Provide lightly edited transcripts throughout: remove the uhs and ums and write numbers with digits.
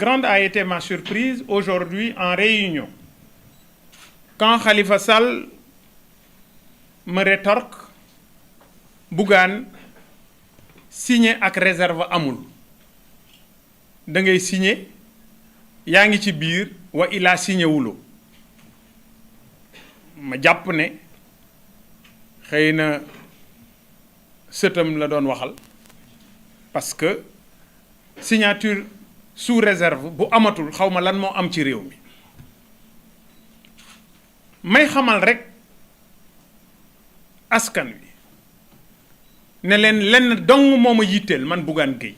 grande a été ma surprise aujourd'hui en réunion, quand Khalifa Sall me rétorque, Bougane signé ak réserve amul da ngay signé yaa ngi ci biir wa ilaa signé wuloo ma jàpp ne xëy na sëtam la doon waxal parce que signature sous réserve bu amatul xaw ma lan moo am ci réew mi may xamal rek askan wi ne leen lenn dong moo ma yitteel man Bougane Gueye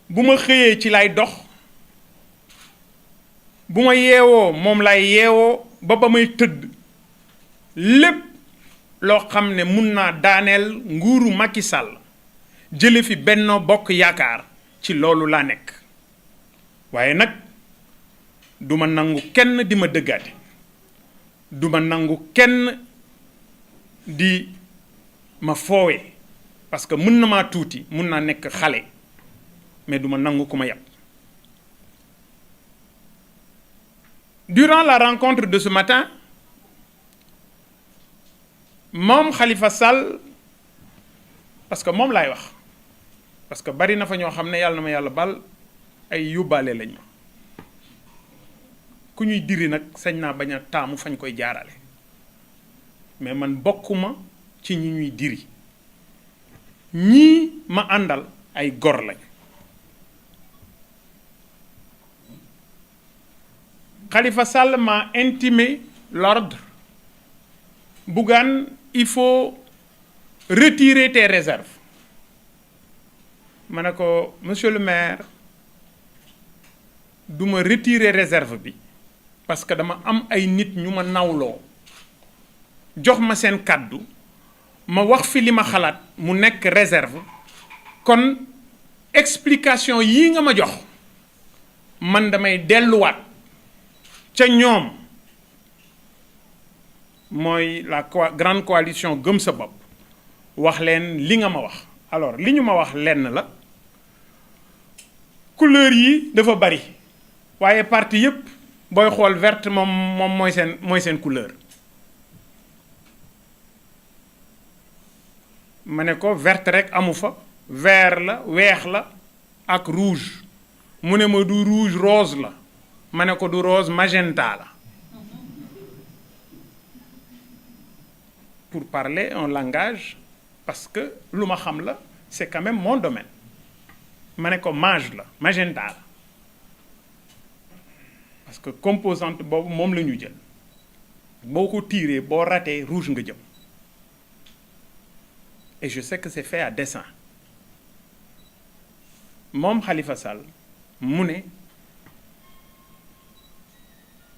bu ma xëyee ci lay dox bu ma yeewoo moom lay yeewoo ba may tëdd lépp loo xam ne mun naa daaneel nguuru Macky Sall jële fi Benno Bokk Yaakaar ci loolu laa nekk waaye nag du ma nangu kenn di ma dëggaate du ma nangu kenn di ma foowe parce que mën na maa tuuti mun naa nekk xale mais du ma nangu ku ma yàpp. Durant la rencontre de ce matin moom Khalifa Sall parce que moom laay wax parce que bari na fa ñoo xam ne yàlla na ma yàlla bal ay yóbbaale lañ ma ku ñuy diri nag sañ naa bañ a taamu fañ koy jaarale mais man bokkuma ci ñi ñuy diri ñii ma àndal ay gor lañ. Khalifa Sall m'a intimé l'ordre. Bougane, il faut retirer tes réserves. Ma ne ko monsieur le maire du ma retirer réserve bi parce que dama am ay nit ñu ma nawloo jox ma seen kàddu ma wax fi li ma xalaat mu nekk réserve kon explication yii nga ma jox man damay delluwaat ca ñoom mooy la grande coalition gëm sa bopp wax leen li nga ma wax alors li ñu ma wax lenn la couleur yi dafa bari waaye parti yépp booy xool verte moom mooy seen couleur ma ne ko verte rek amu fa vert la weex la ak rouge mu ne ma du rouge rose la ma ne ko du rose magenta la pour parler un langage parce que lu ma xam la c'est quand même mon domaine ma ne ko mage la magenta la parce que composante boobu moom la ñu jël boo ko tiré boo raté rouge nga jëm et je sais que c'est fait à dessein moom Khalifa Sall mu ne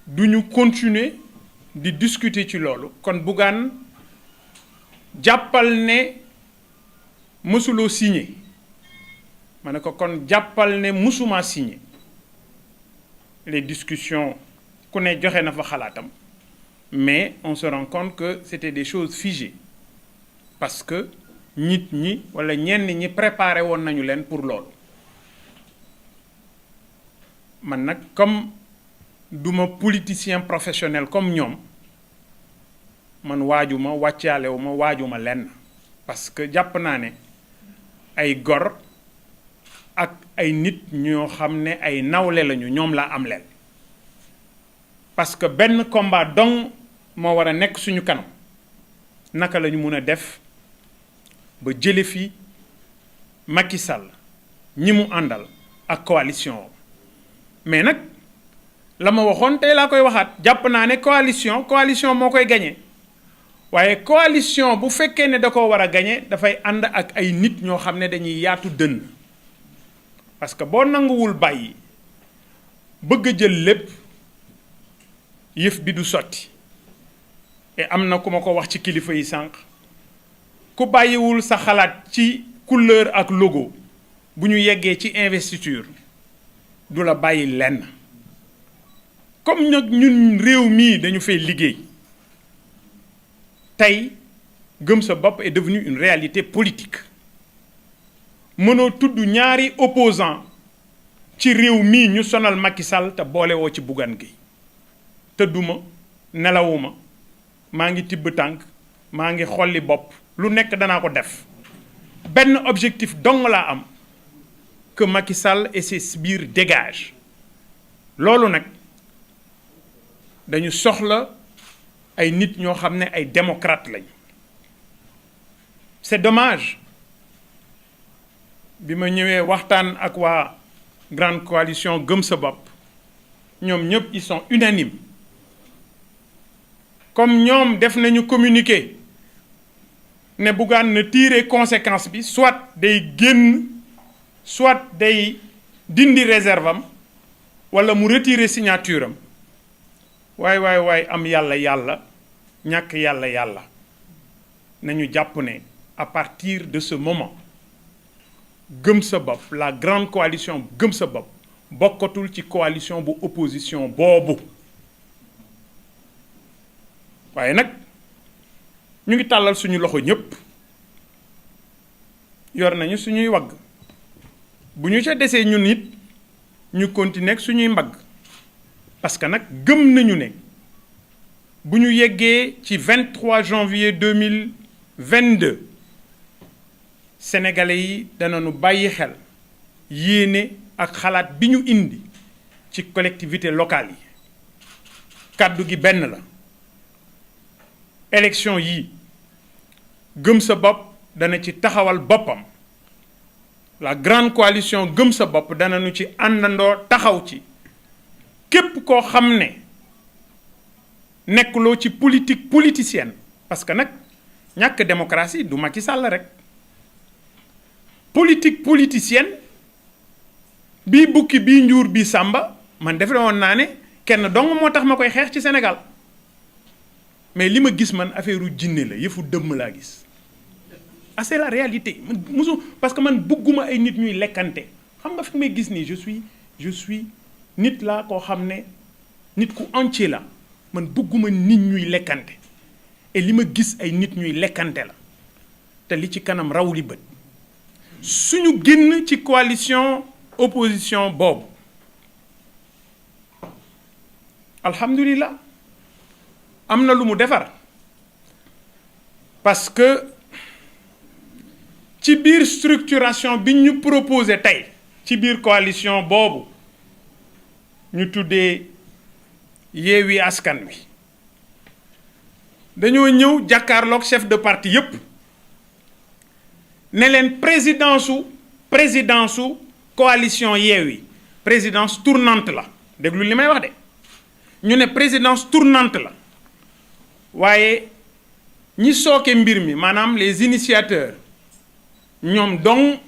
du ñu continuer di discuter ci loolu kon Bougane jàppal ne mësuloo signé ma ne ko kon jàppal ne mësuma signé les discussions ku ne joxe na fa xalaatam mais on se rend compte que c'était des choses figées parce que nit ñi walla ñenn ñi préparé woon nañu leen pour loolu man nag comme duma politicien professionnel comme ñoom man waajuma wàccaalewuma waajuma lenn parce que jàpp naa ne ay gor ak ay nit ñoo xam ne ay nawle lañu ñoom laa am leen parce que benn combat dong moo war a nekk suñu kanam naka la ñu mun a def ba jële fi Macky Sall ñi mu àndal ak coalition mais nag la ma waxoon tey laa koy waxaat jàpp naa ne coalition moo koy gañe waaye coalition bu fekkee ne da ko war a gañe dafay ànd ak ay nit ñoo xam ne dañuy yaatu dënn parce que boo nanguwul bàyyi bëgg a jël lépp yëf bi du sotti et am na ku ma ko wax ci kilifa yi sànq ku bàyyiwul sa xalaat ci couleur ak logo bu ñu yeggee ci investiture du la bàyyi lenn comme nag ñun réew mii dañu fay liggéey tey gëm sa bopp est devenu une réalité politique mënoo tudd ñaari opposant ci réew mii ñu sonal Macky Sall te boole woo ci Bougane Gueye tëdduma nelawuma maa ngi tibb tànk maa ngi xolli bopp lu nekk danaa ko def benn objectif dong laa am que Macky Sall et ses sbires dégagent loolu nag dañu soxla ay nit ñoo xam ne ay démocrate lañ c'est dommage bi ma ñëwee waxtaan ak waa grande coalition gëm sa bopp ñoom ñëpp ils sont unanimes comme ñoom def nañu communiqué ne Bougane na tirer conséquence bi soit day génn soit day dindi réserve am wala mu retirer signature am waay am yàlla ñàkk yàlla nañu jàpp ne à partir de ce moment gëm sa bopp la grande coalition gëm sa bopp bokkatul ci coalition bu opposition boobu waaye nag ñu ngi tàllal suñu loxo ñépp yor nañu suñuy wagg bu ñu ca desee ñun it ñu continuer ak suñuy mbagg parce que nag gëm nañu ne bu ñu yeggee ci 23 janvier 2022 sénégalais yi danañu bàyyi xel yéene ak xalaat bi ñu indi ci collectivité locale yi kàddu gi benn la élection yi gëm sa bopp dana ci taxawal boppam la grande coalition gëm sa bopp danañu ci àndandoo taxaw ci képp koo xam ne nekkuloo ci politique politicienne parce que nag ñàkk démocratie du Macky Sall rek politique politicienne bii bukki bii njuur bii sàmba man defe woon naa ne kenn dong moo tax ma koy xeex ci Sénégal mais li ma gis man affaire u jinne la yëfu dëmm laa gis c'est la réalité man musu parce que man bugguma ay nit ñuy lekkante xam nga fi may gis nii je suis nit laa koo xam ne nit ku entier la man bugguma nit ñuy lekkante et li ma gis ay nit ñuy lekkante la te li ci kanam raw li bët suñu génn ci coalition opposition boobu alhamdulilah am na lu mu defar parce que ci biir structuration bi ñu proposé tey ci biir coalition boobu ñu tuddee Yewwi Askan Wi dañoo ñëw jàkkaarloog chef de parti yépp ne leen présidence su coalition Yewwi présidence tournante la déglu li may wax de ñu ne présidence tournante la waaye ñi sooke mbir mi maanaam les initiateurs ñoom dong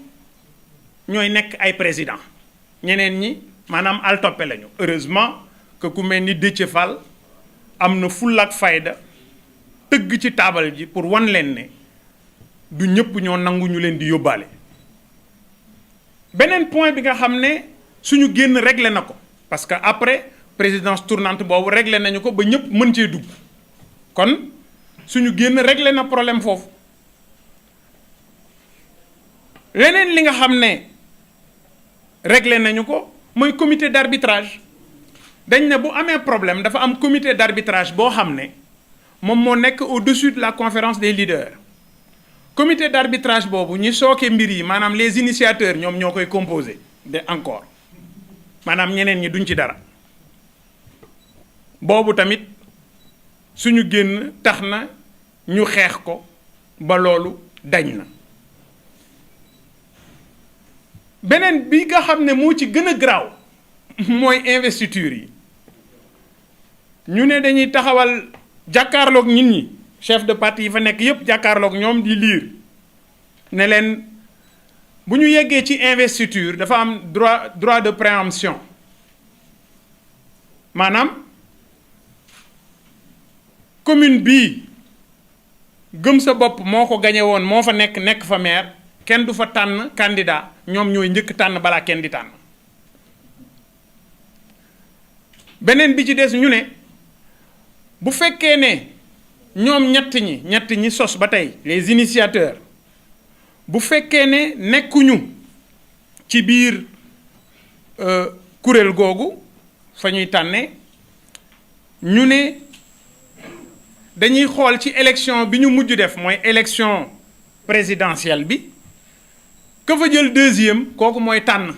ñooy nekk ay président ñeneen ñi maanaam altoppe lañu heureusement que ku mel ni Déthié Fall am na fulla ak fayda tëgg ci taabal ji pour wan leen ne du ñëpp ñoo nangu ñu leen di yóbbaale beneen point bi nga xam ne suñu génn réglé na ko parce que après présidence tournante boobu réglé nañu ko ba ñëpp mën cee dugg kon suñu génn réglé na problème foofu leneen li nga xam ne réglé nañu ko mooy comité d'arbitrage dañ ne bu amee problème dafa am comité d'arbitrage boo xam ne moom moo nekk au-dessus de la conférence des leaders comité d'arbitrage boobu ñi sooke mbir yi maanaam les initiateurs ñoom ñoo koy composé de encore maanaam ñeneen ñi duñ ci dara boobu tamit suñu génn tax na ñu xeex ko ba loolu dañ na beneen bi nga xam ne moo ci gën a garaaw mooy investiture yi ñu ne dañuy taxawal jàkkaarloog nit ñi chef de parti yi fa nekk yépp jàkkaarloog ñoom di liir ne leen bu ñu yeggee ci investiture dafa am droit de préemption maanaam commune bii gëm sa bopp moo ko gañe woon moo fa nekk fa maire kenn du fa tànn candidat ñoom ñooy njëkk tànn balaa kenn di tànn beneen bi ci des ñu ne bu fekkee ne ñoom ñett ñi sos ba tey les initiateurs bu fekkee ne nekkuñu ci biir kuréel googu fa ñuy tànne ñu ne dañuy xool ci élection bi ñu mujj def mooy élection présidentielle bi ka fa jël deuxième kooku mooy tànn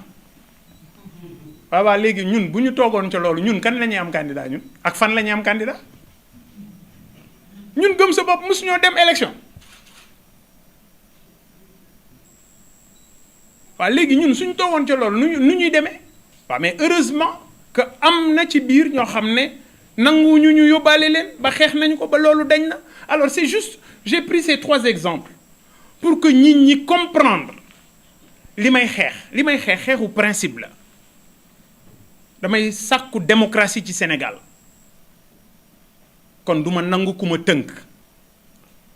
waaw léegi ñun bu ñu toogoon ca loolu ñun kan la ñuy am candidat ñun ak fan la ñuy am candidat ñun gëm sa bopp mosuñoo dem élection waaw léegi ñun suñ toogoon ca loolu nu ñuy demee waaw mais heureusement que am na ci biir ñoo xam ne nanguwuñu ñu yóbbaale leen ba xeex nañu ko ba loolu dañ na alors c'est juste j'ai pris ces 3 exemples pour que nit ñi comprendre li may xeex xeexu principe la damay sàkku démocratie ci Sénégal kon du ma nangu ku ma tënk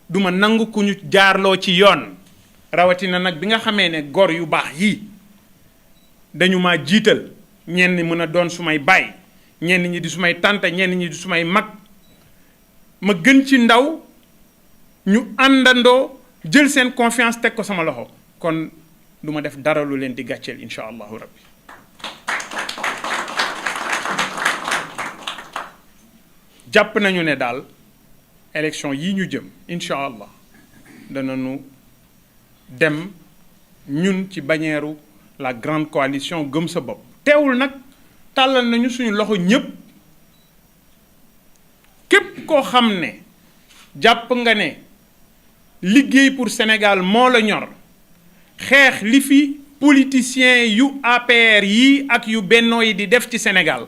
du ma nangu ku ñu jaarloo ci yoon rawatina nag bi nga xamee ne gor yu baax yii dañu ma jiital ñenn ñi mën a doon sumay baay ñenn ñi di sumay tante ñenn ñi di sumay mag ma gën ci ndaw ñu àndandoo jël seen confiance teg ko sama loxo kon du ma def dara lu leen di gàcceel incha allahu rabbi jàpp nañu ne daal élection yii ñu jëm incha allah danañu dem ñun ci bannière la grande coalition gëm sa bopp teewul nag tàllal nañu suñu loxo ñépp képp koo xam ne jàpp nga ne liggéey pour Sénégal moo la ñor xeex li fi politiciens yu APR yi ak yu Benno yi di def ci Sénégal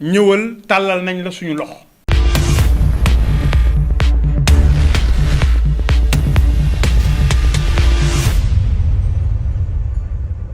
ñëwal tàllal nañ la suñu loxo